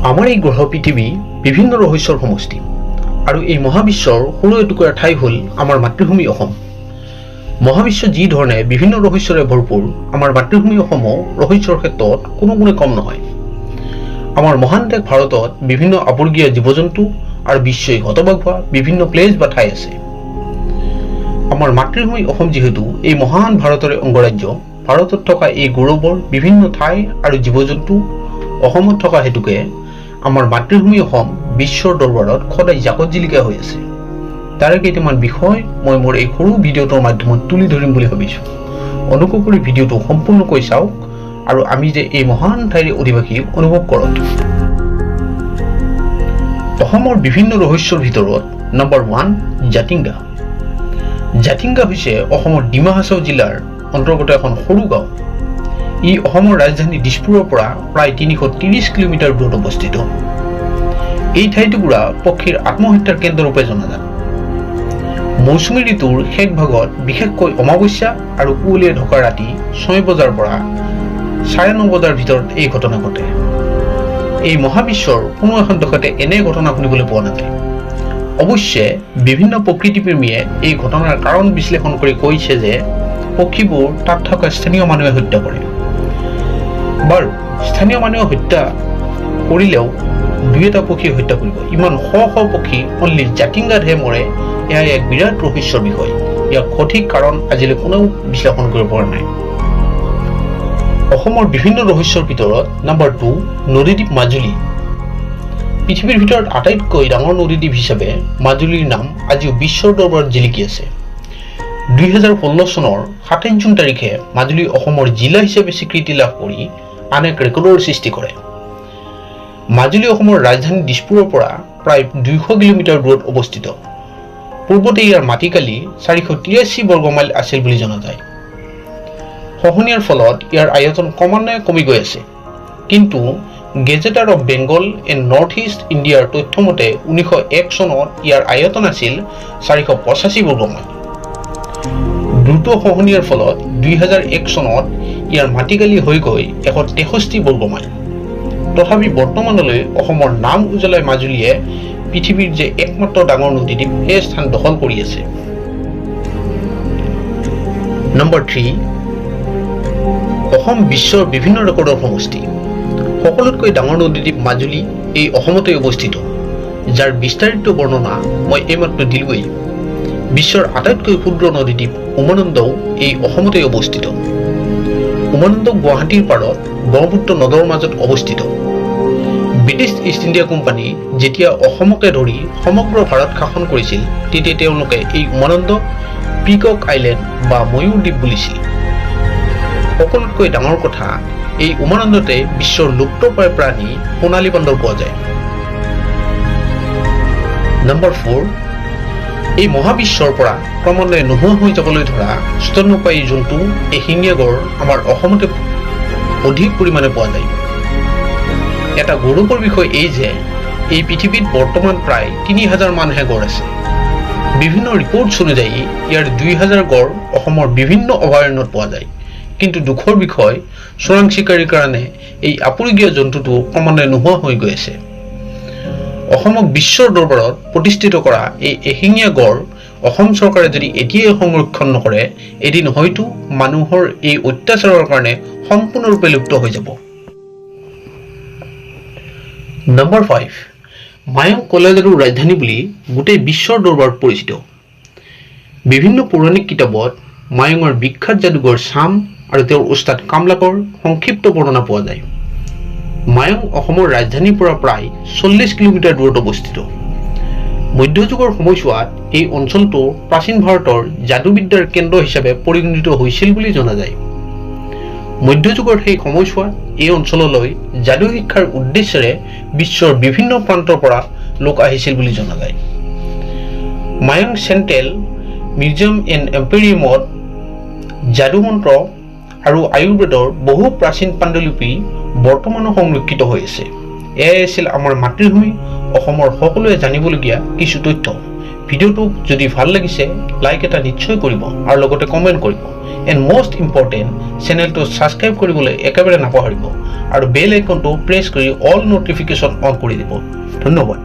আমাৰ এই গ্ৰহ পৃথিৱী বিভিন্ন ৰহস্যৰ সমষ্টি আৰু এই মহাবিশ্বৰ সৰু এটুকুৰা ঠাই হ'ল আমাৰ মাতৃভূমি অসম। মহাবিশ্ব যি ধৰণে বিভিন্ন ৰহস্যৰে ভৰপূৰ, আমাৰ মাতৃভূমি অসমো ৰহস্যৰ ক্ষেত্ৰত কোনো গুণে কম নহয়। আমাৰ মহান দেশ ভাৰতত বিভিন্ন আপুৰুগীয়া জীৱ-জন্তু আৰু বিশ্বই হতবাক হোৱা বিভিন্ন প্লেচ বা ঠাই আছে। আমাৰ মাতৃভূমি অসম যিহেতু এই মহান ভাৰতৰে অংগৰাজ্য, ভাৰতত থকা এই গৌৰৱৰ বিভিন্ন ঠাই আৰু জীৱ-জন্তু অসমত থকা হেতুকে আমাৰ মাতৃভূমি অসম বিশ্বৰ দৰবাৰত সদায় জাকত জিলিকা হৈ আছে। তাৰে কেইটামান বিষয় মই মোৰ এই সৰু ভিডিঅ'টোৰ মাধ্যমত তুলি ধৰিম বুলি ভাবিছোঁ। অনুগ্ৰহ কৰি ভিডিঅ'টো সম্পূৰ্ণকৈ চাওক আৰু আমি যে এই মহান ঠাইৰ অধিবাসী অনুভৱ কৰক। অসমৰ বিভিন্ন ৰহস্যৰ ভিতৰত নম্বৰ 1, জাতিংগা। জাতিংগা হৈছে অসমৰ ডিমা হাছাও জিলাৰ অন্তৰ্গত এখন সৰু গাঁও। ই অসমৰ ৰাজধানী দিছপুৰৰ পৰা প্ৰায় 330 কিলোমিটাৰ দূৰত অৱস্থিত। এই ঠাইটুকুৰা পক্ষীৰ আত্মহত্যাৰ কেন্দ্ৰৰূপে জনাজাত। মৌচুমী ঋতুৰ শেষ ভাগত, বিশেষকৈ অমাৱস্যা আৰু কুঁৱলীয়ে ঢকা ৰাতি 6 বজাৰ পৰা 9:30 বজাৰ ভিতৰত এই ঘটনা ঘটে। এই মহাবিশ্বৰ কোনো এখন দেশতে এনে ঘটনা শুনিবলৈ পোৱা নাযায়। অৱশ্যে বিভিন্ন প্ৰকৃতিপ্ৰেমীয়ে এই ঘটনাৰ কাৰণ বিশ্লেষণ কৰি কৈছে যে পক্ষীবোৰ তাত থকা স্থানীয় মানুহে হত্যা কৰে। বাৰু, স্থানীয় মানুহে হত্যা কৰিলেও দুই এটা পক্ষী হত্যা কৰিব, ইমান শ শ পক্ষী অনলি জাতিংগাতহে মৰে, এয়া এক বিৰাট ৰহস্যৰ বিষয়। ইয়াৰ সঠিক কাৰণ আজিলৈ কোনেও বিশ্লেষণ কৰিব পৰা নাই। অসমৰ বিভিন্ন ৰহস্যৰ ভিতৰত নম্বৰ 2, নদীদ্বীপ মাজুলী। পৃথিৱীৰ ভিতৰত আটাইতকৈ ডাঙৰ নদীদ্বীপ হিচাপে মাজুলীৰ নাম আজিও বিশ্বৰ দৰবাৰত জিলিকি আছে। 2016 চনৰ 27 জুন তাৰিখে মাজুলী অসমৰ জিলা হিচাপে স্বীকৃতি লাভ কৰি আন এক ৰেকৰ্ডৰ সৃষ্টি কৰে। মাজুলী অসমৰ ৰাজধানী দিছপুৰৰ পৰা প্ৰায় 200 কিলোমিটাৰ দূৰত অৱস্থিত। পূৰ্বতে ইয়াৰ মাটিকালি 483 বৰ্গ মাইল আছিল বুলি জনা যায়। খহনীয়াৰ ফলত ইয়াৰ আয়তন ক্ৰমান্বয়ে কমি গৈ আছে। কিন্তু Gazetteer of Bengal and North East ইণ্ডিয়াৰ তথ্য মতে 1901 চনত ইয়াৰ আয়তন আছিল 485 বৰ্গ মাইল। দ্ৰুত খহনীয়াৰ ফলত 2001 চনত ইয়াৰ মাটিকালি হৈ গৈ 163 বৰ্গ মাইল। তথাপি বৰ্তমানলৈ অসমৰ নাম উজ্বলাই মাজুলীয়ে পৃথিৱীৰ যে একমাত্ৰ ডাঙৰ নদীদ্বীপ, সেই স্থান দখল কৰি আছে। নম্বৰ 3, অসম বিশ্বৰ বিভিন্ন ৰেকৰ্ডৰ সমষ্টি। সকলোতকৈ ডাঙৰ নদীদ্বীপ মাজুলী এই অসমতে অৱস্থিত, যাৰ বিস্তাৰিত বৰ্ণনা মই এইমাত্ৰ দিলোৱেই। বিশ্বৰ আটাইতকৈ ক্ষুদ্ৰ নদীদ্বীপ উমানন্দও এই অসমতে অৱস্থিত। উমানন্দ গুৱাহাটীৰ পাৰত ব্ৰহ্মপুত্ৰ নদৰ মাজত অৱস্থিত। ব্ৰিটিছ ইষ্ট ইণ্ডিয়া কোম্পানী যেতিয়া অসমকে ধৰি সমগ্ৰ ভাৰত শাসন কৰিছিল, তেতিয়া তেওঁলোকে এই উমানন্দক পিকক আইলেণ্ড বা ময়ূৰ দ্বীপ বুলিছিল। সকলোতকৈ ডাঙৰ কথা, এই উমানন্দতে বিশ্বৰ লুপ্তপ্ৰায় প্ৰাণী সোণালী বান্দৰ পোৱা যায়। নম্বৰ 4, এই মহাবিশ্বৰ পৰা ক্ৰমান্বয়ে নোহোৱা হৈ যাবলৈ ধৰা স্তন্যপায়ী জন্তু এশিঙীয়া গঁড় আমাৰ অসমতে অধিক পৰিমাণে পোৱা যায়। এটা গৌৰৱৰ বিষয় এই যে এই পৃথিৱীত বৰ্তমান প্ৰায় 3000 মানহে গঁড় আছে। বিভিন্ন ৰিপৰ্টছ অনুযায়ী ইয়াৰ 2000 গঁড় অসমৰ বিভিন্ন অভয়াৰণ্যত পোৱা যায়। কিন্তু দুখৰ বিষয়, চোৰাং চিকাৰীৰ কাৰণে এই আপুৰুগীয়া জন্তুটো ক্ৰমান্বয়ে নোহোৱা হৈ গৈ আছে। অসমক বিশ্বৰ দৰবাৰত প্ৰতিষ্ঠিত কৰা এই এশিঙীয়া গঁড় অসম চৰকাৰে যদি এতিয়াই সংৰক্ষণ নকৰে, এদিন হয়তো মানুহৰ এই অত্যাচাৰৰ কাৰণে সম্পূৰ্ণৰূপে লুপ্ত হৈ যাব। নম্বৰ 5, মায়ং কলাজাদুৰ ৰাজধানী বুলি গোটেই বিশ্বৰ দৰবাৰত পৰিচিত। বিভিন্ন পৌৰাণিক কিতাপত মায়ঙৰ বিখ্যাত যাদুকৰ চাম আৰু তেওঁৰ ওস্তাদ কামলাকৰ সংক্ষিপ্ত বৰ্ণনা পোৱা যায়। মায়ং অসমৰ ৰাজধানীৰ পৰা প্ৰায় 40 কিলোমিটাৰ দূৰত অৱস্থিত। মধ্যযুগৰ সময়ছোৱাত এই অঞ্চলটো প্ৰাচীন ভাৰতৰ যাদুবিদ্যাৰ কেন্দ্ৰ হিচাপে পৰিগণিত হৈছিল বুলি জনা যায়। মধ্যযুগৰ সেই সময়ছোৱাত এই অঞ্চললৈ যাদু শিক্ষাৰ উদ্দেশ্যেৰে বিশ্বৰ বিভিন্ন প্ৰান্তৰ পৰা লোক আহিছিল বুলি জনা যায়। মায়ং চেণ্ট্ৰেল মিউজিয়াম এণ্ড এম্পেৰিয়ামত যাদুমন্ত্ৰ আৰু আয়ুৰ্বেদৰ বহু প্ৰাচীন পাণ্ডুলিপি বৰ্তমানো সংৰক্ষিত হৈ আছে। এয়াই আছিল আমাৰ মাতৃভূমি অসমৰ সকলোৱে জানিবলগীয়া কিছু তথ্য। ভিডিঅ'টো যদি ভাল লাগিছে, লাইক এটা নিশ্চয় কৰিব আৰু লগতে কমেণ্ট কৰিব। এণ্ড মষ্ট ইম্পৰ্টেণ্ট, চেনেলটো ছাবস্ক্ৰাইব কৰিবলৈ একেবাৰে নাপাহৰিব আৰু বেল আইকনটো প্ৰেছ কৰি অল ন'টিফিকেশ্যন অন কৰি দিব। ধন্যবাদ।